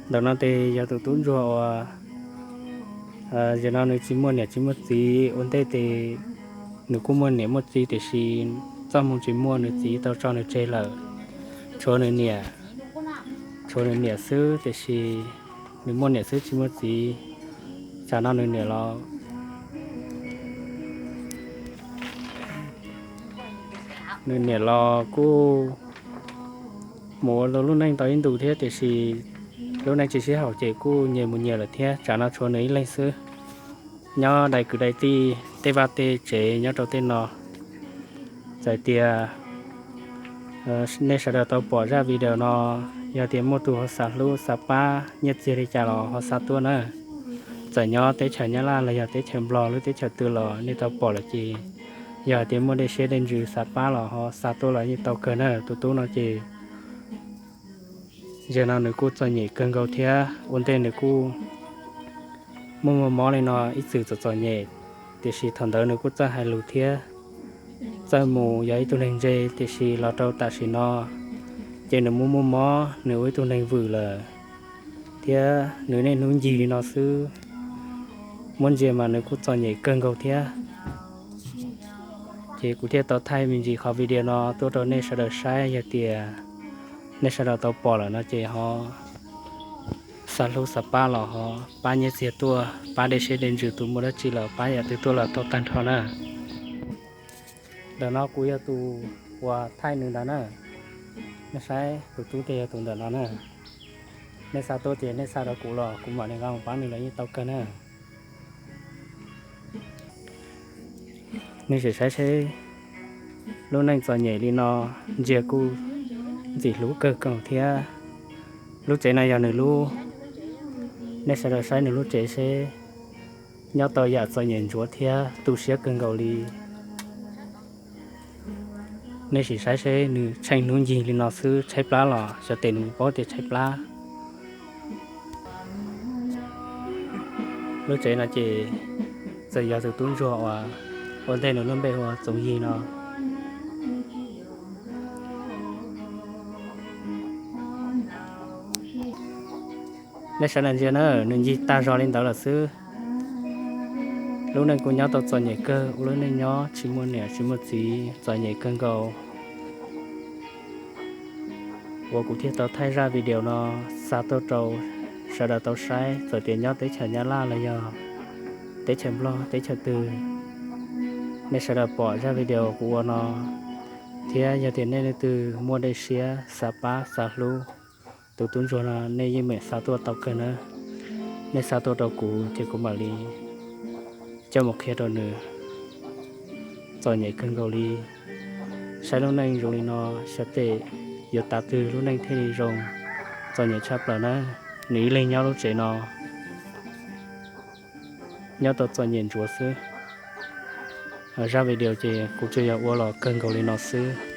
Ntawm no ces yog tus tub ntsuag uas zaum no nws tsis muaj niam tsis muaj txiv. Ua ntej ces nws kuj muaj niam muaj txiv tiam sis txoj hmoo tsis muaj, nws txiv tau tso nws tseg lawm. Tshuav nws niam, tshuav nws niam xwb tiam sis nws muaj niam xwb tsis muaj txiv. Tsam no nws niam los nws niam los kuj mus ua lub neej tau ib ntus thiab tiam sis lub neej tsis sib haum ces kuj nyias mus nyias lawm thiab. Tsam no tshuav nws ib leeg xwb nyob dai kwv dai tij tej vaj tej tsev nyob rau tej no. Txawm tias nej sawv daws tau pom zaj video no, yog tias muaj tus ho xav hlub xav pab nyiaj txiag li cas los ho xa tuaj na. Txawm nyob teb chaws Nyab Laj los yog teb chaws Nplog lub teb chaws twg los nej tau pom lawm ces yog hais tias muaj dej siab dej ntsws xav pab los ho xa tuaj los yeej tau kawg na. Tus tub no ces zaum no nws kuj txom nyem kawg nkaus thiab. Ua ntej nws kuj muaj muaj mob li no ib txwm txom txom nyem, tiam sis thaum ntawd nws kuj txawj hais lus thiab txawj mus yog ib tug neeg ntse, tiam sis los rau tam sim no ces nws muaj muaj mob, nws ua ib tug neeg vwm lawm thiab nws niaj hnub ncig li no xwb. Muab ntsia mas nws kuj txom nyem kawg nkaus thiab. Ces kuv thiaj tau thaij me ntsis qhov video no tuaj rau nej sawv daws saib. Yog tias nej sawv daws tau pom lawm no ces ho xav hlub xav pab los ho pab nyiaj txiag tuaj, pab dej siab dej ntsws, tus muaj dab tsi los pab yam twg tuaj los tau tag nrho na. Ntawm no kuv yog tus uas thaij nws ntawd na. Nej saib tus tub tiag yog tus ntawm no na. Nej xa tuaj ces nej xa rau kuv los kuv mam li nqa mus pab nws los yeej tau kawg na. Nej sim saib seb, lub neej txom nyem li no ntsia kuj ntxim hlub kawg nkaus thiab. Lub tsev no yog nws lub. Nej sawv daws saib nws lub tsev seb, nyob tau yam txom nyem ntsuav thiab tu siab kawg nkaus li. Nej sim saib seb, nws tsheej hnub ncig li no xwb tshaib plab los xyov tes nws paub tias tshaib plab. Lub tsev no ces txawm yog tus tub ntsuag uas ua ntej nws lub npe hu ua Txoov Yig no. Nej sawv daws ntsia na, nws ncig tag zog li ntawd lawm xwb. Lub neej kuj nyob tau txom nyem kawg, ua lub neej nyob tsis muaj niam tsis muaj txiv txom nyem kawg nkaus. Uas kuv thiaj tau thaij zaj video no xa tuaj rau sawv daws tau saib, txawm tias nyob teb chaws Nyab Laj los yog teb chaws Nplog teb chaws twg, nej sawv daws pom zaj video kuv ua no thiab yog tias nej leej twg muaj dej siab xav pab xav hlub tus tub ntsuag no, nej yeej meem xa tuaj tau kawg na. Nej xa tuaj rau kuv ces kuv mam li coj mus qhia rau nws. Txom nyem kawg nkaus li. Saib lub neej zoo li no, xyov tes yuav tav twg lub neej thiaj li zoo. Txom nyem tshaj plaws na. Nws ib leeg nyob lub tsev no, nyob tau txom nyem ntsuav xwb. Zaj video ces kuv tsuas yog ua los kawg nkaus li no xwb.